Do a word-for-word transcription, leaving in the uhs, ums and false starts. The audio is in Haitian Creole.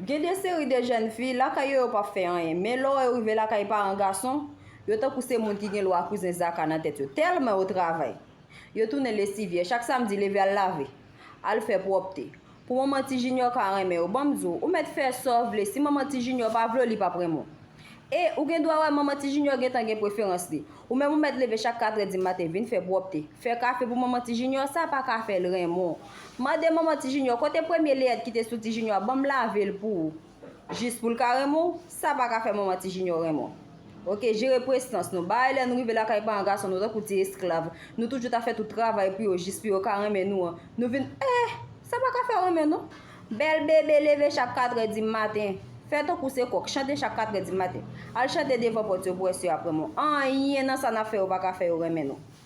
Gen de seri de jèn fi, lakay yo, yo p ap fè anyen. Men lè yo rive lakay paran gason, yo tankou se moun ki gen lwa kouzen Zaka nan tèt yo. Tèlman yo travay. Yo tounen lesivyè. Chak samdi, leve al lave. Al fè pwòpte. Pou manman Ti Junior ka renmen w. Ban m di w, ou mèt fè sa w vle. Si manman Ti Junior pa vle w, li p ap renmen w. E ou gen dwa wè manman Ti Junior gentan gen preferans li. Ou menm ou mèt leve chak katrè di maten, vin fè pwòpte. Fè kafe pou manman Ti Junior, sa pa ka fè l renmen w. Mande manman Ti Junior, kote premye leyèt ki te sou Ti Junior a, ban m lave l pou ou. Jis pou l ka renmen w, sa pa ka fè manman Ti Junior renmen w. Oke, jere prestans nou. Bagay lè nou rive lakay paran gason nou tankou ti esklav. Nou toujou ta fè tout travay pou yo, jis pou yo ka renmen nou an. Nou vin, eh, sa pa ka fè w renmen non. Bèl bebe leve chak katrè di maten. Fè tankou se kòk, chante chak katrè di maten. Al chante devan pòt yo pou wè si y ap renmen w. Anyen nan sa n ap fè yo pa ka fè yo renmen nou.